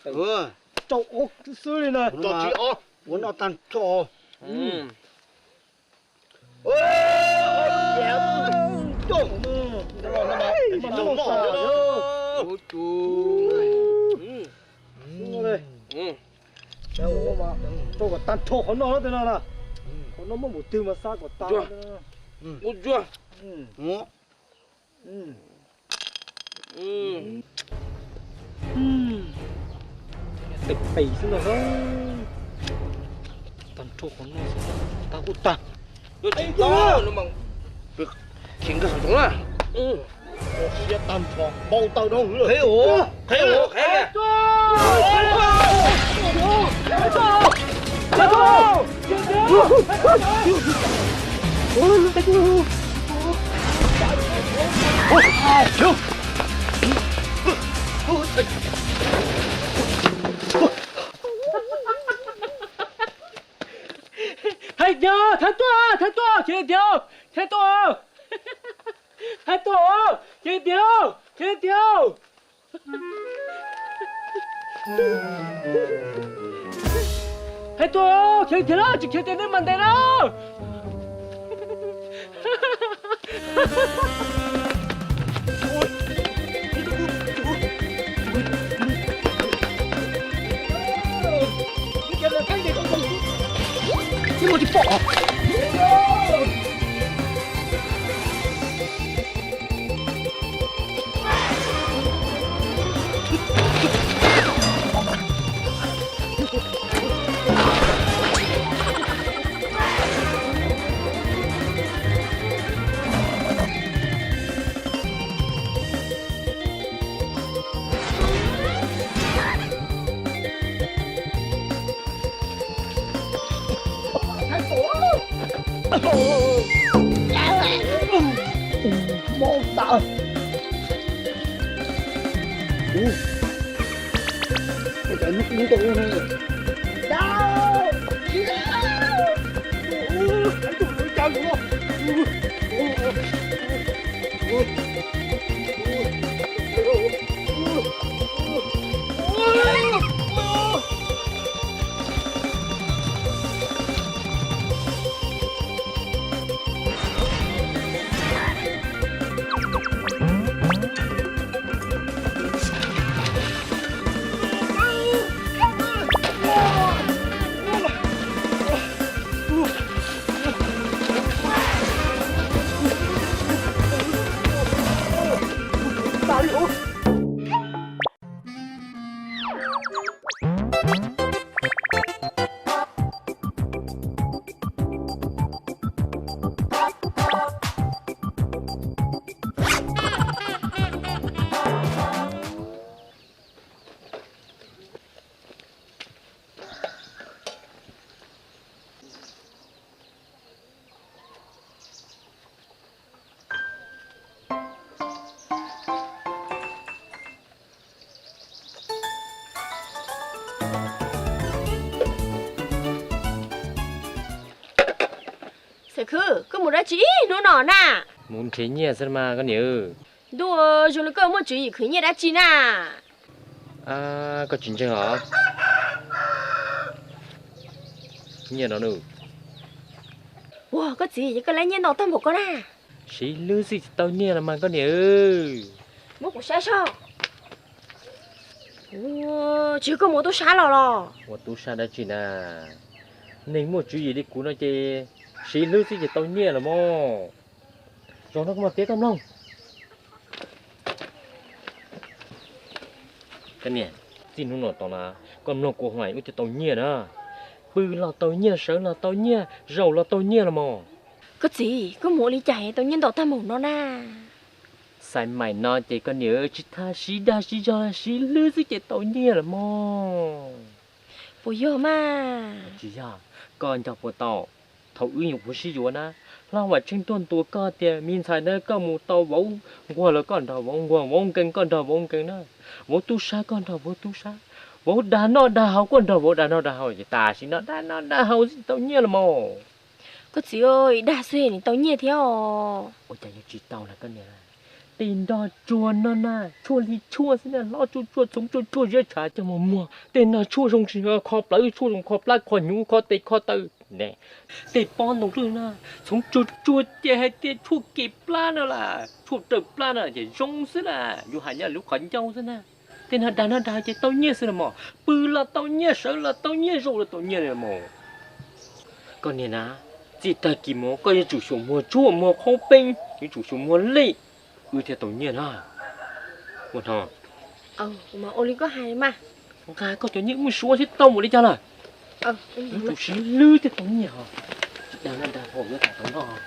Rau ob xwb li na. Ua noj tag nrho. Rau kom tag nrho qhov no na. Qhov no muaj npaum twg mas xa kom tag. Tes pes xwb no. Tag nrho qhov no xwb, tag kuj tag. Khiav nkag saum zoov na. Siab tag nrho, npau taws dhau hwv lawm. Qheb ua, qheb ua, qheb. Thaj Tuaj, Thaj Tuaj, Thaj Tuaj, khiav tiag, Thaj Tuaj, Thaj Tuaj, khiav tiag, khiav tiag. Thaj Tuaj, khiav tiag na, tsis khiav tiag nej mas ntev na. Xeem Khwb, koj mus dab tsi ib hnub no na? Mus nrhiav nyiaj xwb mas koj niam. Ntuj, zoo li koj muaj tswv yim khwv nyiaj dab tsi na? Koj tsis ntseeg os? Nyiaj no nws. Ua koj txiv, yog koj lab nyiaj ntau tag npaum koj na. Siv lwb xwb tsis tau nyiaj los mas koj niam. Muab kuv saib soj. Tsis koj mus ua tub sab los los? Ua tub sab dab tsi na? Neeg muaj tswv yim li kuv no ces siv lwb xwb ces tau nyiaj los mog. Zaum no kuv mam piav koj mloog. Koj niam, txij hnub no tod na, koj mloog kuv hais wb thiaj tau nyiaj na. Pw los tau nyiaj, sawv los tau nyiaj, zaum los tau nyiaj los mog. Koj txiv, koj mus ua li cas tau nyiaj ntau tag npaum no na? Xais mais no ces koj niam tsis tas siv dag siv zog, siv lwb xwb ces tau nyiaj los mog. Puas yog mas? Tsis yog, koj nco puas tau thaum wb nyuam qhuav sib yuav na, Hlob Vam Tsheej tuaj ntuas koj tias me ntxhais na, koj mus tau vauv nquag los koj nrog vauv nquag, vauv nkees koj nrog vauv nkees na, vauv tub sab koj nrog vauv tub sab, vauv dag noj dag haus koj nrog vauv dag noj dag haus, ces tam sim no dag noj dag haus xwb tau nyiaj los mog. Koj txiv, dag xwb nws tau nyiaj thiab os. Ua cas yuav tsis tau na koj niam? Tej nrog tsuag no na, tshuaj li tshuaj xwb na, hlob tsuag tsuag, txhoov tsuag tsuag, ziab tshav coj mus muag. Tej no tshuaj zoo kho plawv, tshuaj zoo kho plab kho hnyuv kho tes kho taw ne. Tej pob ntoo lwj na, txhoov tsuag tsuag ces hais tias tshuaj kem plab no las, tshuaj raws plab no ces zoo xwb las, yuav hais nyob lub qhov ncauj xwb na. Tej no dag no dag ces tau nyiaj xwb na mog, pw los tau nyiaj, sawv los tau nyiaj, zaum los tau nyiaj li mog. Koj niag na, txij tag kis mus koj yuav tsum xyaum muag tshuaj muag qhaub peeb, yuav tsum xyaum muag lej, wb thiaj tau nyiaj na. Ua no, ua li koj hais mas, nqa koj cov nyiaj mus suav thiab tau mus li cas lawm. Yuav tsum siv lwj thiaj tau nyiaj os. Tsis dag no dag hauv yuav tau tau noj.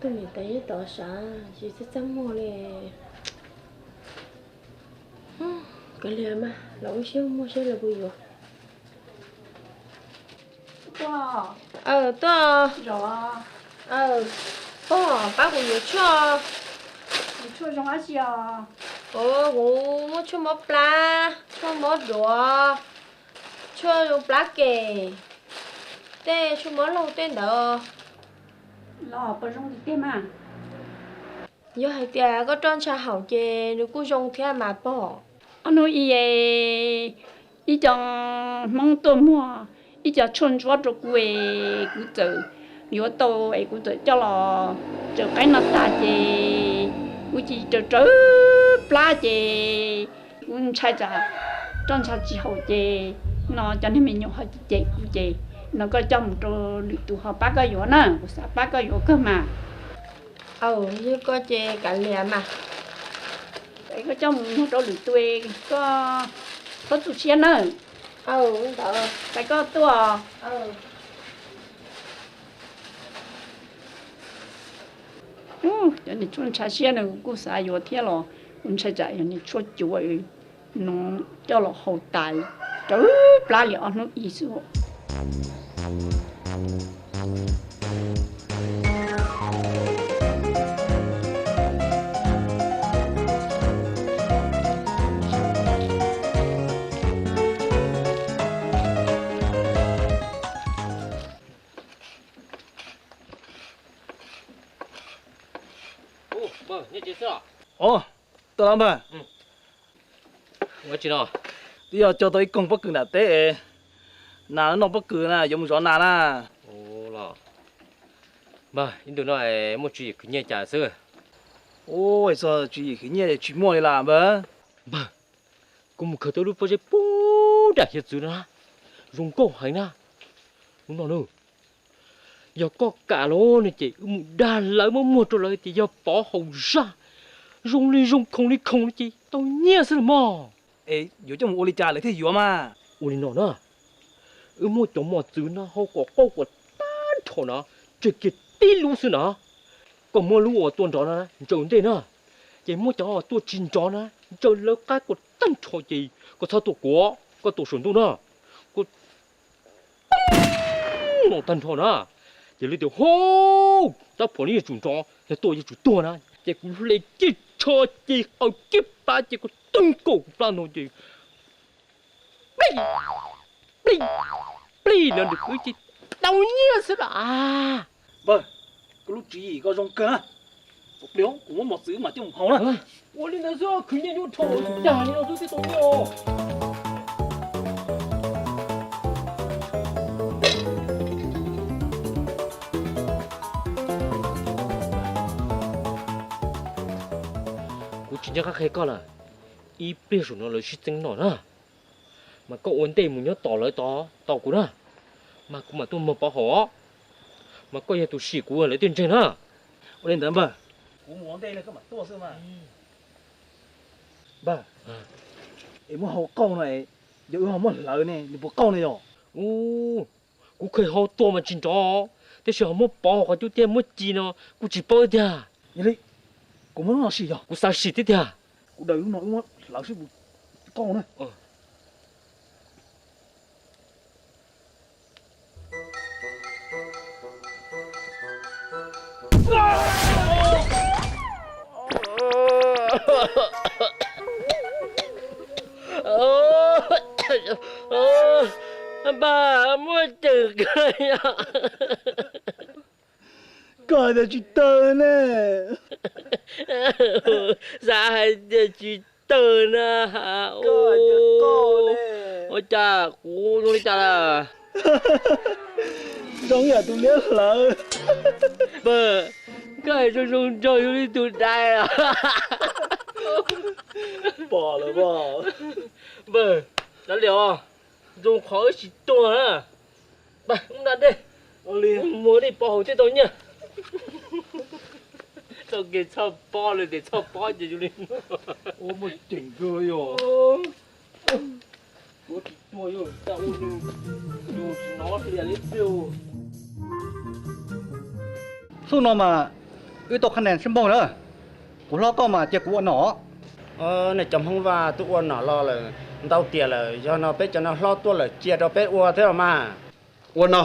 Tuaj niam tais yeej tov sav tsis txaj txaj muag li. Kav liam mas, los wb siab muag saib lawv puas yuav. Aw, tuaj. Pog, pab kuv yuav tshuaj. Kuv muab tshuaj mob plab, tshuaj mob duav, tshuaj zoo plab kem, tej tshuaj mob laug tej ntawd. Yog hais tias koj roj ntsha haum ces nws kuj zoo thiab mas pog. Ob hnub i, ib co Hmoob tuaj muag ib co tshuaj ntsuab rau kuv es kuv txawm yuav tau es kuv txawm coj los tsaws qaib no tag ces kuv cia li raws plab ces kuv ntshai tsam roj ntsha tsis haum ces no cov niag me nyuam ho cem kuv ces no koj coj mus rau lwm tus ho pab koj yuav na, kuv xav pab koj yuav kawg mas. Aw, yog koj ces kav liam mas. Es koj coj mus muag rau lwm tus, koj txhob tu siab nawb. Aw, ntawd, es koj tuaj. Cov niag tshuaj ntsha siab no kuv kuj xav yuav thiab los kuv ntshai tsam yog niag tshuaj cuav no coj los haus tas raws plab li ob hnub ib xwb. Os, tuaj los npawg. Twb yog cog tau ib koog pob kws nram teb, nas noj pob kws na, yuav mus zov nas na. Npawg, ib ntu no muaj tswv yim khwv nyiaj cas xwb? Ua, txog tswv yim khwv nyiaj tsis muaj li las npawg. Npawg, kuv mus khaws tau lub pob zeb puag nram hiav txwv no na, zoo nkauj heev na. Hnub no na, yog koj kam los no ces wb mus dag lawv muab muag rau lawv tias yog pov haum zaj, zoo li zoo khoom li khoom no ces tau nyiaj xwb los mog. Es yuav coj mus ua li cas lawv thiaj yuav mas? Ua li no na, wb muab cov mos txwv no hau kom qauj kom tag nrho na, tseg kiag tib lub xwb na. Koj muab lub uas tuaj nrov no ntsaws ntej na, ces muab cov tuaj tsis nrov na ntsaws lawv qab kom tag nrho ces koj txhob tuaj kuav, koj tuaj saum ntuj na, koj no tag nrho na, ces lawv tias hauj, rab phom no yuav tsum nrov, yog tuaj yuav tsum tuag na, ces kuv hle kiag tsho ces qaws kiag plab ces koj tag nkaus kuv plab no ces plij plij plij no nws kwv ces tau nyiaj xwb las. Npawg, koj lub tswv yim koj zoo kawg na. Ua pliag kuv muab mos txwv mas coj mus haus na. Ua li ntawd xwb, khwv nyiaj nyuaj dhau, tsis dag li no xwb thiaj tau nyiaj os. Kuv tsis nco qab qhia koj lawm, ib pliag saum no lawv sib txeeb noj na, mas koj ua ntej mus nyob tos lawv tod tos kuv na, mas kuv mam tuaj muag pov haum os, mas koj yog tus sim kuv lawv thiaj ntseeg na. Ua li ntawd npawg, kuv mus ua ntej koj mam tuaj xwb mas. Npawg, es muab hau qauj no, yog wb ho muab hlawv ne nws puas qauj ne yog? Ub, Kuv kheev hau tua mas tsis nrov, tiam sis ho muab pov qhov cub tiag muab ci no kuj tsis paub tiag. Yog li, kuv muab lub no sim yog. Kuv xav sim thiab tiag. Kuv daws lub no wb muab hlawv sib puas koj na. Npawg, muaj ceem kawg yom. Koj hais tias tsis tawg ne. Xav hais tias tsis tawg na. Ua cas kuv zoo li cas lawm? Zoo yam tus liab hlawv. Npawg, koj hais zoo zoo nraug zoo li tus dais. Pom lawm. Npawg, kav liam os, zoo qhov wb tsis tuag na. Pab, ub nra dej, muag li pov haum thiaj tau nyiaj. Txoj kev txhoj pob li, tes txhoj pob ces zoo li. Ua muaj ceem kawg yom. Ua tsis tuag yog cas ua nws, nws tsis hnov hlias li tiag. Xub no mas wb tau qhab nen sib npaug na. Kuv hlob koj mas cia kuv ua nom. Nej cov Hmoob Vaj twb ua nom los lawm ntau tiam lawm, yog no peb cov no hlob tuaj lawm cia rau peb ua thiab los mas. Ua no,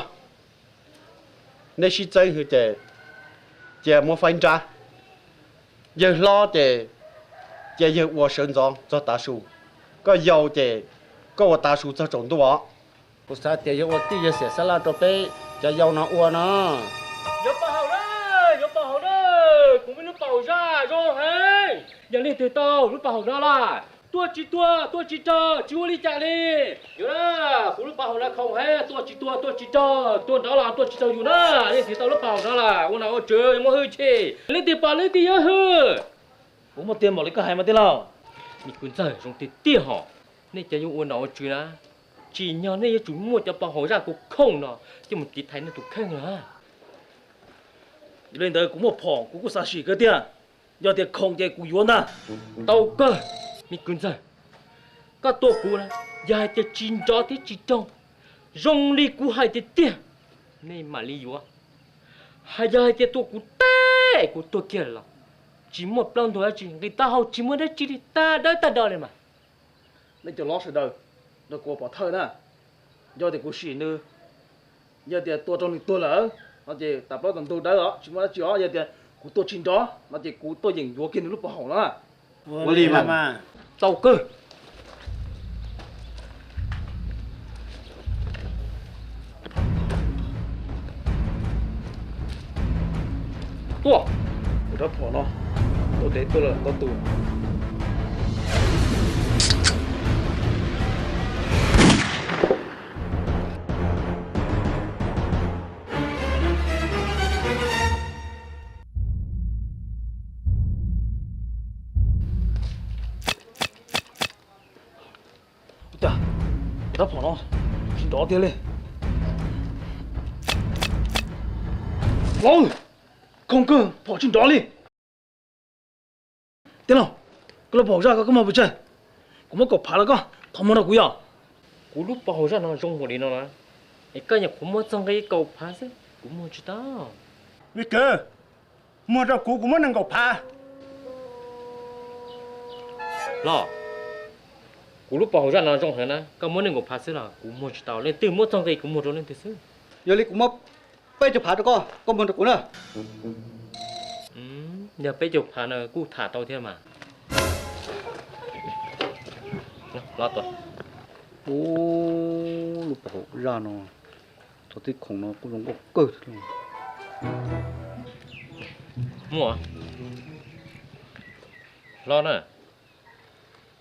nej sib txeeb hwv ces cia muab faib nrab. Yawg hlob ces cia yawg ua sawv ntxov txog tav su. Koj yau ces koj ua tav su txog tsaus ntuj os. Kuv xav tias yog ua tij yawg xiam xab laj rau peb cov yau no ua no. Yuav pov haum na, yuav pov haum na, kuv muaj lub pov haum zaj zoo heev. Yog leej twg tau lub pov haum no lawm, tuaj tsis tuag tuaj tsis raug tsis ua li cas li. Yuav na, kuv lub pov haum no khoom heev, tuaj tsis tuag tuaj tsis raug, tuaj nrov los tuaj tsis raug yus na. Leej twg tau lub pov haum no lawm ua nom ua tswv yuav muaj hwj chim. Leej twg pom leej twg yuav hwm. Kuv muaj tiag npaum li koj hais mas tij laug. Me kwv ntxawg, zoo tiag tiag hos. Nej cov yuav ua nom ua tswv na, tsim nyog nej yuav tsum muaj cov pov haum zaj kuv khoom no coj mus tiv thaiv nej tus kheej na. Yog li ntawd kuv muaj phom kuv kuj xav sim kawg tiag. Yog tias khoom ces kuv yuav ntag. Tau kawg, me kwv ntxawg. Koj tua kuv na, yog hais tias tsis nrov thiab tsis raug zoo li kuv hais tiag tiag, nej mam li yuav. Hos yog hais tias tua kuv teb kuv tuag kiag los tsis muaj plaub ntug dab tsi, nqis taub hau tsis muaj dab tsi li, tag dawb tag do li mas. Nej cov hlob sawv daws nrog kuv ua pov thawj na. Yog tias kuv sim nws, yog tias tua rau nws tuag lawm no ces tas plaub tas ntug dawb os, tsis muaj dab tsi os. Yog tias kuv tua tsis nrov no ces kuv tuaj yeem yuav kiag nws lub pov haum no. Ua li mas. Tau kawg. Tuaj. Kuv rab phom no tuaj dev tuaj lawm ntau tus. Ua cas rab phom no tsis nrov tiag li. Los, khoom kawg phom tsis nrov li. Tij laug, koj lub pov haum zaj koj muag pes tsawg? Kuv muab kaum phav los koj thov muag rau kuv yom. Kuv lub pov haum zaj no zoo npaum li no na, es koj nyuam qhuav muab txog nqi kaum phav xwb, kuv muag tsis tau. Vij Kwv, muag rau kuv, kuv muab nees nkaum phav. Los, kuv lub pov haum zaj no zoo heev na, koj muab nees nkaum phav xwb los kuv muag tsis tau, leej twg muab txog nqi kuv muag rau leej twg xwb. Yog li kuv muab peb caug phav rau koj, koj muag rau kuv na. Yog peb caug phav no kuj tham tau thiab mas. Los tuaj. Ub, lub pov haum zaj no, txog tib khoom no kuj zoo nkauj kawg. Muaj. Hlob na,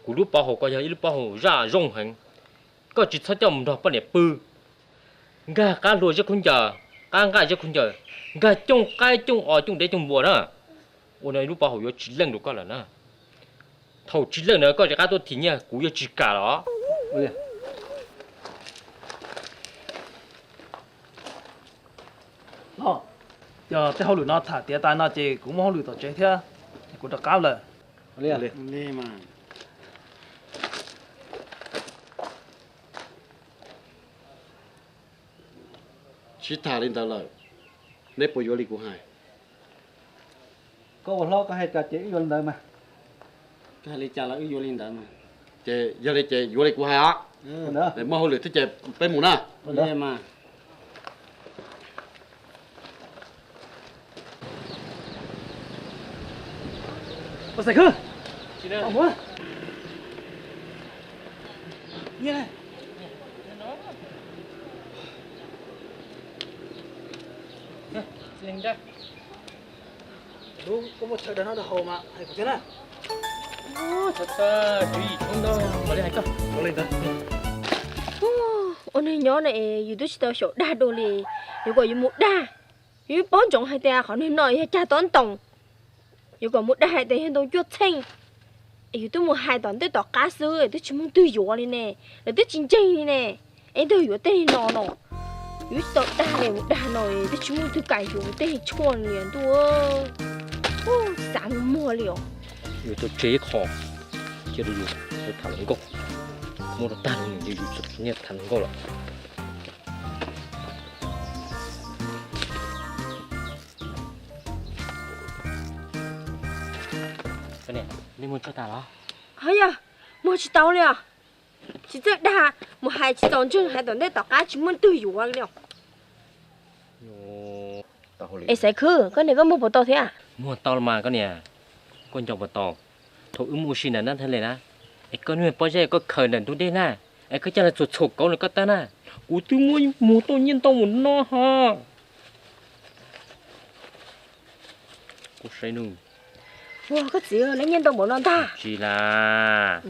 kuv lub pov haum ko yog ib lub pov haum zaj zoo heev, koj tsis txhob coj mus nrog poj niam pw. Nkag qab hlua ziab khaub ncaws, qab nqaj ziab khaub ncaws, nkag cooj qaib cooj os cooj dev cooj npua na. Ua no lub pov haum yuav tsis leej rau koj lawm na. Thaum tsis leej na koj rov qab tuaj thim nyiaj kuv yuav tsis kam los. Los, yog tej hauj lwm no tham tiav tas no ces kuv muaj hauj lwm tom tsev thiab, kuv rov qab lawm. Li mas. Sib tham li ntawd lawm, neb puas yuav li kuv hais? Koj ua hlob koj hais cas ces wb yuav li ntawd mas. Koj hais li cas los wb yuav li ntawd mas. Ces yog li ces yuav li kuv hais os. Muaj hauj lwm thiab ces peb mus na. Ua neeg nyob na es yus twb tsis tau xyaum dag dua li, yuav kom yus mus dag. Yus paub ntsoov hais tias qhov neeg no yog cag tob ntoos, yuav kom mus dag hais tias yog ntoo cuaj txheej. Es yus twb mus hais tom ntej tom qab xwb twb tsis muaj twg yuav li ne, lawv twb tsis ntseeg li ne. Es ntawd yuav tej no no, yus tsis tau dag li mus dag no twb tsis muaj twg kam yuav tej tshuaj li ntuj. Xav muag muag li os. Yuav tau tseg ib qho, cia rau yus tham hluas nkauj, muab rau tag rau nws, yus txom nyem tham hluas nkauj lawm. Ho yog, muag tsis tau li os. Tsis txawj dag, mus hais tsis txaus ntseeg, hais tom ntej tom qab tsis muaj twg yuav li os. Es Xaiv Khwb, koj niam koj muag puas tau thiab? Muag tau los mas koj niam, koj nco puas tau. Thaum wb mus ua si ntawm nab thaj le na, es koj niag pob zeb koj khaws ntawm ntug dej na, es koj coj los txhuam txhuam kauv ntawm koj tawb na, kuv twb muab muag tau nyiaj ntau npaum no ho. Kuv saib nws. Ua koj txiv, lawv nyiaj ntau npaum no ntag. Tsis las.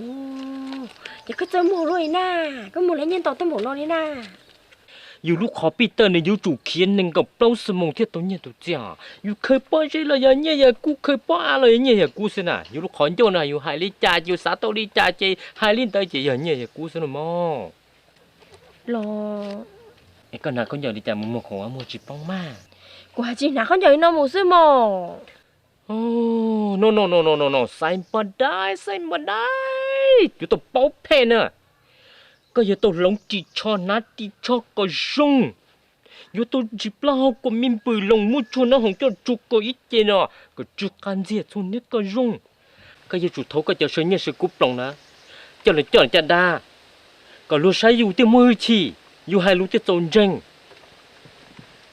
Ces koj txawj muag luaj li na, koj muag lawv nyiaj ntau tau npaum no li na. Yus lub qhov pij tawj nws yuav tsum khiav nees nkaum plaub xuab moos thiaj tau nyiaj tau txiaj. Yus khaws pob zeb los yog nyiaj yam kub, khaws pob av los yog nyiaj yam kub xwb na. Yus lub qhov ncauj no yus hais li cas ces yus xav tau li cas ces hais li ntawd ces yog nyiaj yam kub xwb no mog. Los, es koj hnav khaub ncaws li cas mus muag khoom muag tsis poob mas? Kuv hais tsis hnav khaub ncaws li no mus xwb mog. No no no no no no, xaiv npaj dai, xaiv npaj dai, yuav tau paub phem na. Koj yuav tau hloov ris tsho, hnav ris tsho kom zoo. Yuav tau ntsis plaub hau kom me npws loos, muab tshuaj nab hoom coj tsuag kom ib ce no, kom tsw qab ntxiag txhua niag kom zoo. Koj yuav tsum thauv koj cov saw nyiaj saw kub ploos na, coj los coj los caj dab, kom luag saib yus thiaj muaj hwj chim, yus hais lus thiaj txaus ntseeg.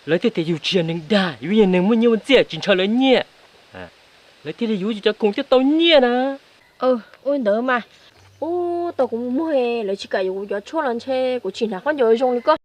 Lawv thiaj tias yus tsis yog neeg dag, yus yog neeg muaj nyiaj muaj txiaj tsis ntshaw lawv nyiaj. Lawv thiaj li yuav yus cov khoom thiaj tau nyiaj na. Ua ntawd mas, ub, tau kuv mus muag lawv tsis kam yuav kuv cov tshuaj los ntshe kuv tsis hnav khaub ncaws zoo li koj.